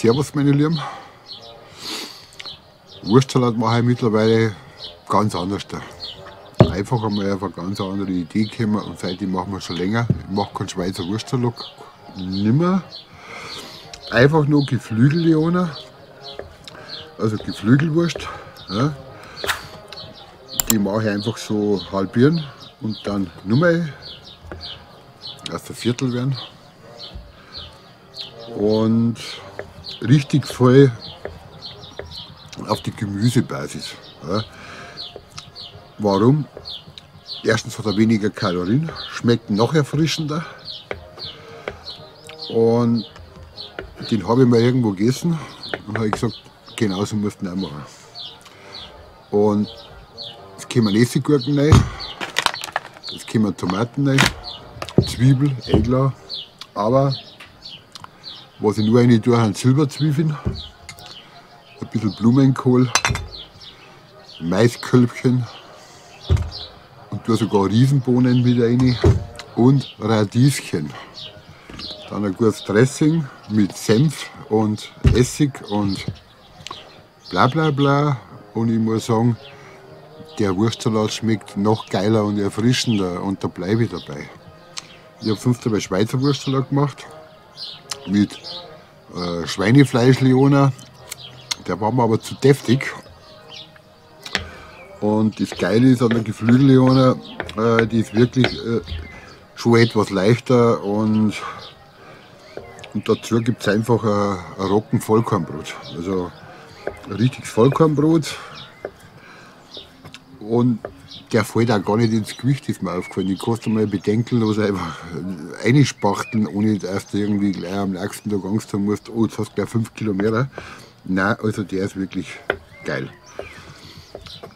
Servus meine Lieben. Wurstsalat mache ich mittlerweile ganz anders. Einfach einmal auf eine ganz andere Idee gekommen und seitdem machen wir schon länger. Ich mache keinen Schweizer Wurstsalat, nimmer. Einfach nur Geflügelleona, also Geflügelwurst. Ja. Die mache ich einfach so halbieren und dann nur erst ein Viertel werden. Und richtig voll auf die Gemüsebasis. Ja. Warum? Erstens hat er weniger Kalorien, schmeckt noch erfrischender. Und den habe ich mal irgendwo gegessen und habe gesagt, genauso musst du ihn auch machen. Und es kommen Essiggurken rein, es kommen Tomaten rein, Zwiebel, eh klar. Aber was ich nur rein tue, sind Silberzwiebeln, ein bisschen Blumenkohl, Maiskölbchen und tue sogar Riesenbohnen mit rein und Radieschen. Dann ein gutes Dressing mit Senf und Essig und bla bla bla. Und ich muss sagen, der Wurstsalat schmeckt noch geiler und erfrischender und da bleibe ich dabei. Ich habe sonst dabei Schweizer Wurstsalat gemacht mit Schweinefleisch Leona. Der war mir aber zu deftig. Und das Geile ist an der Geflügel-Leona, die ist wirklich schon etwas leichter und dazu gibt's einfach ein Roggen-Vollkornbrot. Also ein richtiges Vollkornbrot. Und der fällt auch gar nicht ins Gewicht, ist mir aufgefallen. Ich kann mal bedenkenlos einfach einspachteln, ohne dass du irgendwie gleich am nächsten Tag Angst haben musst, oh, jetzt hast du gleich 5 Kilo mehr. Nein, also der ist wirklich geil.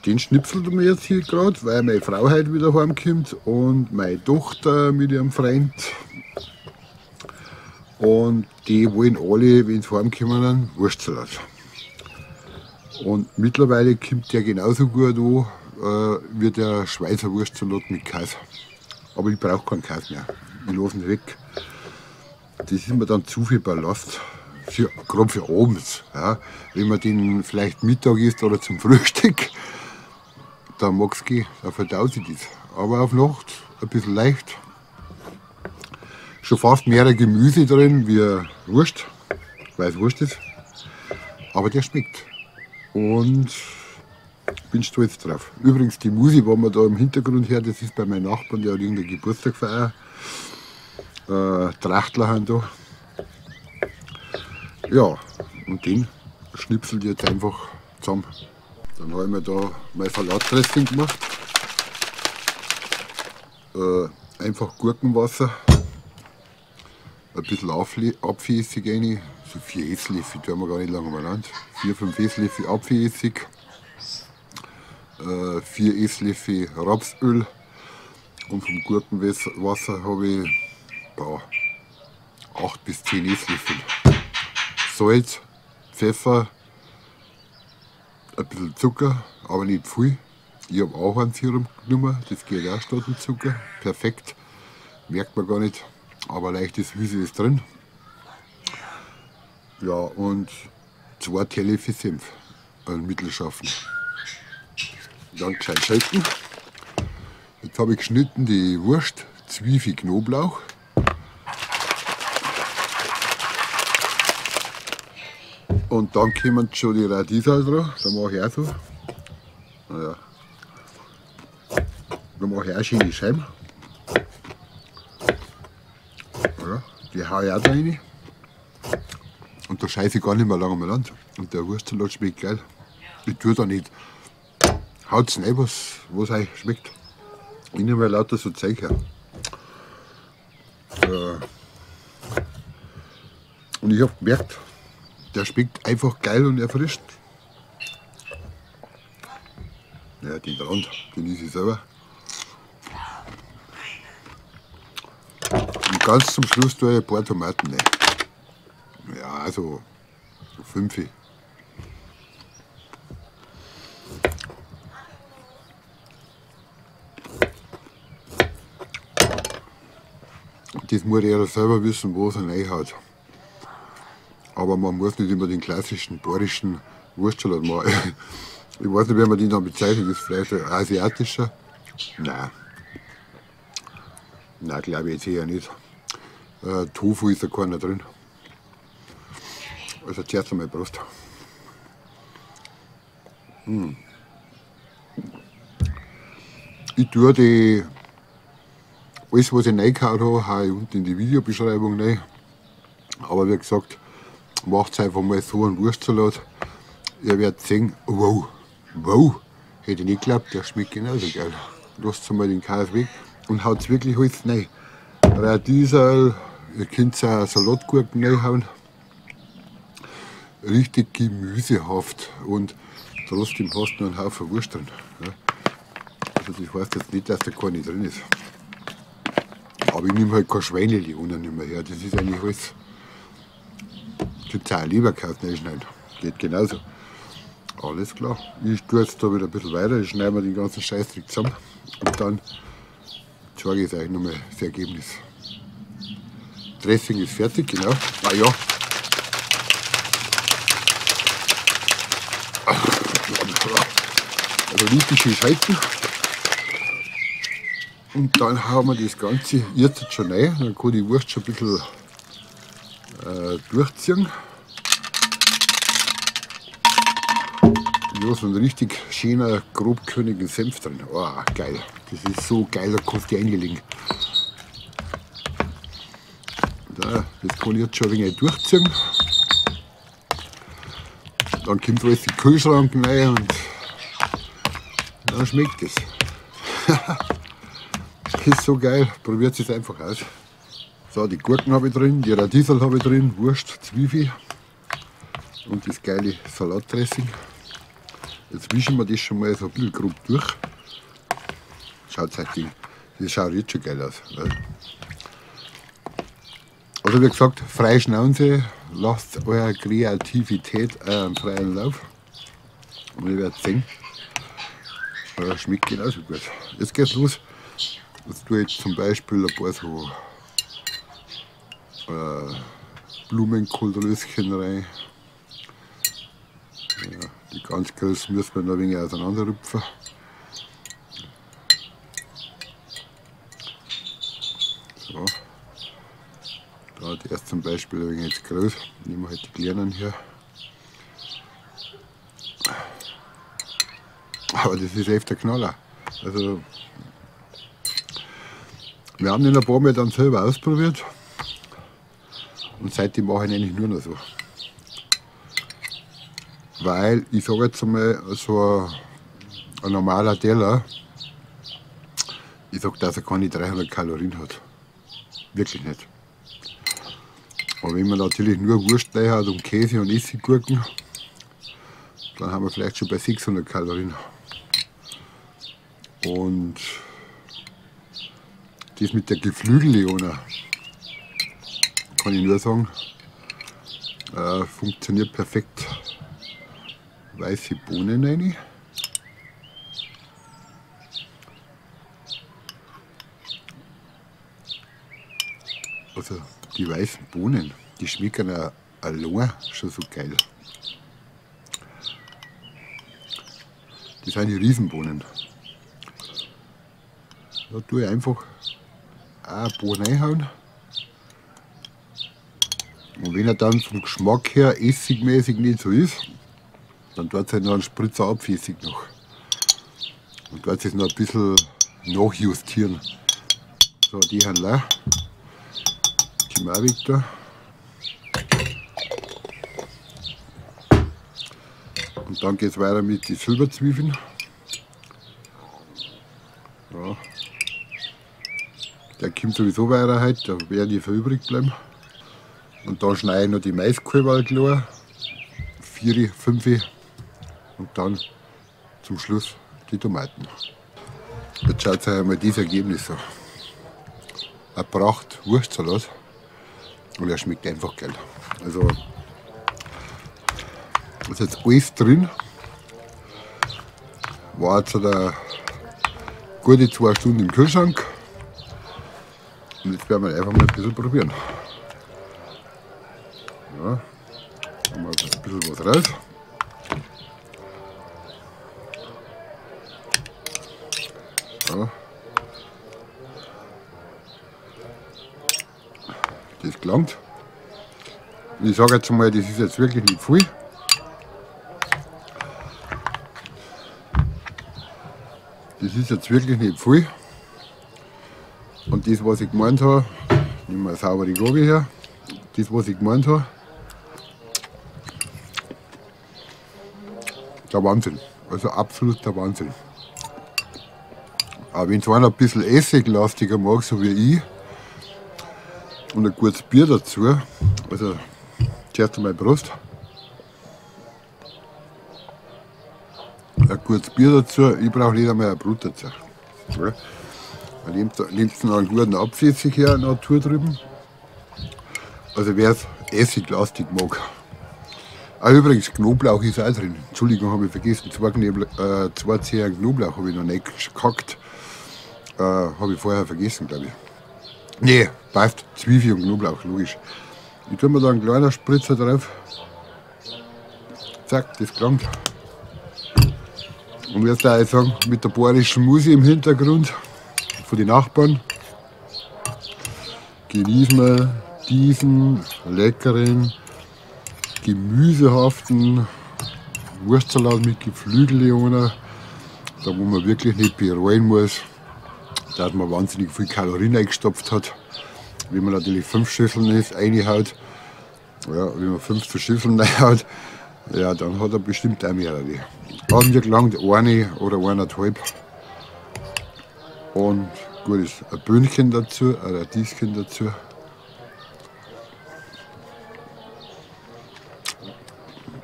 Den schnipselt mir jetzt hier gerade, weil meine Frau heute wieder heimkommt und meine Tochter mit ihrem Freund. Und die wollen alle, wenn sie heimkommen, einen Wurstsalat. Und mittlerweile kommt der genauso gut an wie der Schweizer Wurstsalat mit Käse. Aber ich brauche keinen Käse mehr. Ich lasse ihn weg. Das ist mir dann zu viel Ballast. Gerade für abends. Ja. Wenn man den vielleicht Mittag isst oder zum Frühstück, dann mag's gehen, dann verdaut sich das. Aber auf Nacht ein bisschen leicht. Schon fast mehr Gemüse drin wie Wurst, weil es Wurst ist. Aber der schmeckt. Und bin stolz drauf. Übrigens, die Musik, die man da im Hintergrund hört, das ist bei meinem Nachbarn, der hat irgendeinen Geburtstag gefeiert. Trachtler haben da. Ja, und den schnipsel ich jetzt einfach zusammen. Dann habe ich mir da mein Salatdressing gemacht. Einfach Gurkenwasser, ein bisschen Apfelessig rein, so 4 Esslöffel, tun wir gar nicht lange umeinander. 4, 5 Esslöffel Apfelessig, 4 Esslöffel Rapsöl und vom Gurkenwasser habe ich ja, 8 bis 10 Esslöffel. Salz, Pfeffer, ein bisschen Zucker, aber nicht viel. Ich habe auch einen Sirup genommen, das geht auch statt dem Zucker. Perfekt, merkt man gar nicht, aber leichte Süße ist drin. Ja, und 2 Teelöffel Senf, einen mittelscharfen. Dann gescheit schalten. Jetzt habe ich geschnitten die Wurst, Zwiebel, Knoblauch. Und dann kommen schon die Radieser dran, da mache ich auch so. Ja. Da mache ich auch schöne Scheiben. Ja, die haue ich auch da rein. Und da scheiße ich gar nicht mehr lange umeinander. Und der Wurstsalat schmeckt geil. Ich tue da nicht. Haut's rein, was euch schmeckt. Ich nehme lauter so Zeug her. Und ich hab gemerkt, der schmeckt einfach geil und erfrischt. Ja, den Rand, den esse ich selber. Und ganz zum Schluss tue ich ein paar Tomaten rein. Ja, also 5. Das muss jeder selber wissen, wo es reinhaut. Aber man muss nicht immer den klassischen bayerischen Wurstsalat machen. Ich weiß nicht, wie man den dann bezeichnet. Ist vielleicht ein asiatischer? Nein. Nein, glaube ich jetzt eher nicht. Tofu ist da keiner drin. Also zuerst einmal Prost. Ich tue die, alles, was ich reingehauen habe, haue ich unten in die Videobeschreibung rein. Aber wie gesagt, macht einfach mal so einen Wurstsalat. Ihr werdet sehen, wow, wow, hätte ich nicht geglaubt, der schmeckt genauso geil. Lasst mal den Käse weg und haut wirklich alles rein. Radiesel, ihr könnt auch Salatgurken reinhauen. Richtig gemüsehaft und trotzdem hast du noch einen Haufen Wurst drin. Ja. Also das heißt jetzt nicht, dass da keine drin ist. Aber ich nehme halt kein Schweineleoner nicht mehr her, das ist eigentlich alles. Gibt es auch Leberkäse reinschneiden, geht genauso. Alles klar. Ich tue jetzt da wieder ein bisschen weiter, ich schneide mir den ganzen Scheißdreck zusammen und dann zeige ich euch nochmal das Ergebnis. Dressing ist fertig, genau. Ah ja. Also richtig schön schalten. Und dann hauen wir das Ganze jetzt schon rein. Dann kann die Wurst schon ein bisschen durchziehen. Ja, so ein richtig schöner, grobkörnigen Senf drin. Oh, geil. Das ist so geil, da kannst du einlegen. Da, das kann ich jetzt schon ein wenig durchziehen. Dann kommt alles in den Kühlschrank rein und dann schmeckt es. Das ist so geil, probiert es einfach aus. So, die Gurken habe ich drin, die Radiesel habe ich drin, Wurst, Zwiebel und das geile Salatdressing. Jetzt wischen wir das schon mal so ein bisschen grob durch. Schaut euch das, das schaut jetzt schon geil aus. Ne? Also wie gesagt, frei Schnauze, lasst eure Kreativität einen freien Lauf. Und ihr werdet sehen, schmeckt genauso gut. Jetzt geht's los. Jetzt tue ich zum Beispiel ein paar so Blumenkohlröschen rein. Ja, die ganz großen müssen wir noch ein wenig auseinanderrupfen. So. Da der ist zum Beispiel ein wenig zu groß. Nehmen wir halt die kleinen hier. Aber das ist echt der Knaller. Also, wir haben den ein paar Mal dann selber ausprobiert. Und seitdem mache ich ihn eigentlich nur noch so. Weil, ich sage jetzt einmal, so ein normaler Teller, ich sag, dass er keine 300 Kalorien hat. Wirklich nicht. Aber wenn man natürlich nur Wurst rein hat und Käse und Essiggurken, dann haben wir vielleicht schon bei 600 Kalorien. Und das mit der Geflügelleona, kann ich nur sagen, funktioniert perfekt. Weiße Bohnen rein. Also die weißen Bohnen, die schmecken auch allein schon so geil. Das sind die Riesenbohnen. Da tue ich einfach auch ein paar reinhauen. Und wenn er dann vom Geschmack her essigmäßig nicht so ist, dann tut es halt noch einen Spritzer Apfelessig noch. Und tut es noch ein bisschen nachjustieren. So, die haben leer. Die auch weg da. Und dann geht es weiter mit den Silberzwiebeln. Ja. Der kommt sowieso weiter heute, da werden die übrig bleiben. Und dann schneide ich noch die Maiskölbal klar. 4, 5 und dann zum Schluss die Tomaten. Jetzt schaut euch einmal dieses Ergebnis an. Ein Pracht Wurstsalat und er schmeckt einfach geil. Also ist jetzt alles drin. War jetzt eine gute 2 Stunden im Kühlschrank. Und jetzt werden wir einfach mal ein bisschen probieren. Ja. drauf. Ja. Das gelangt. Ich sage jetzt mal, das ist jetzt wirklich nicht viel. Das ist jetzt wirklich nicht viel. Und das, was ich gemeint habe, nehmen wir eine saubere Gabel her. Das, was ich gemeint habe, der Wahnsinn. Also absolut der Wahnsinn. Aber wenn es einer ein bisschen essiglastiger mag, so wie ich, und ein gutes Bier dazu, also zuerst einmal Prost. Ein gutes Bier dazu, ich brauche nicht einmal ein Brot dazu. Ja. Man nimmt noch einen guten Apfelessig her, Natur drüben. Also wer es essiglastig mag. Ah, übrigens, Knoblauch ist auch drin. Entschuldigung, habe ich vergessen. 2 Zehen Knoblauch habe ich noch nicht gehackt. Habe ich vorher vergessen, glaube ich. Nee, passt. Zwiebel und Knoblauch, logisch. Ich tue mir da einen kleinen Spritzer drauf. Zack, das gelangt. Und jetzt da ich sagen, mit der bayerischen Musik im Hintergrund von den Nachbarn genießen wir diesen leckeren, gemüsehaften Wurstsalat mit Geflügelleoner, da wo man wirklich nicht bereuen muss, dass man wahnsinnig viel Kalorien eingestopft hat. Wenn man natürlich 5 Schüsseln reinhaut, ja, wenn man 5 Schüsseln reinhaut, ja, dann hat er bestimmt auch mehrere. Hat mir gelangt, eine oder 1,5. Und gut ist ein Böhnchen dazu, ein Radieschen dazu.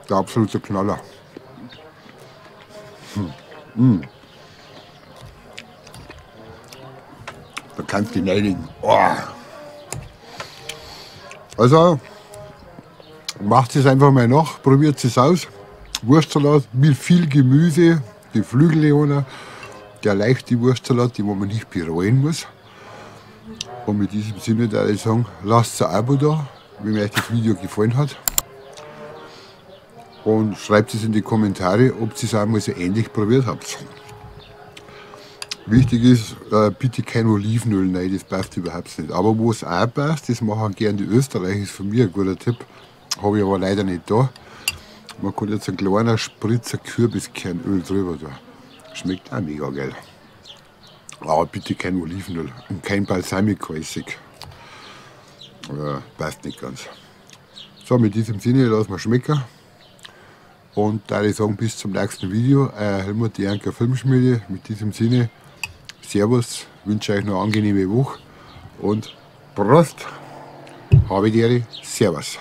Der absolute Knaller. Da kannst du dich reinigen. Oh. Also, macht es einfach mal nach, probiert es aus. Wurstsalat mit viel Gemüse, die Geflügelleoner, der leichte Wurstsalat, die man nicht bereuen muss. Und mit diesem Sinne würde ich sagen, lasst ein Abo da, wenn euch das Video gefallen hat. Und schreibt es in die Kommentare, ob ihr es auch mal so ähnlich probiert habt. Wichtig ist, bitte kein Olivenöl, nein, das passt überhaupt nicht. Aber wo es auch passt, das machen gern die Österreicher, ist von mir ein guter Tipp, habe ich aber leider nicht da. Man kann jetzt einen kleinen Spritzer Kürbiskernöl drüber tun. Schmeckt auch mega geil. Aber bitte kein Olivenöl und kein Balsamico-Essig. Passt nicht ganz. So, mit diesem Sinne, lassen wir schmecken. Und da ich sagen, bis zum nächsten Video. Euer Helmut, die Anker Filmschmiede. Mit diesem Sinne, Servus, wünsche euch noch eine angenehme Woche und Prost! Habe die Ehre, Servus!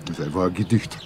Das ist einfach ein Gedicht.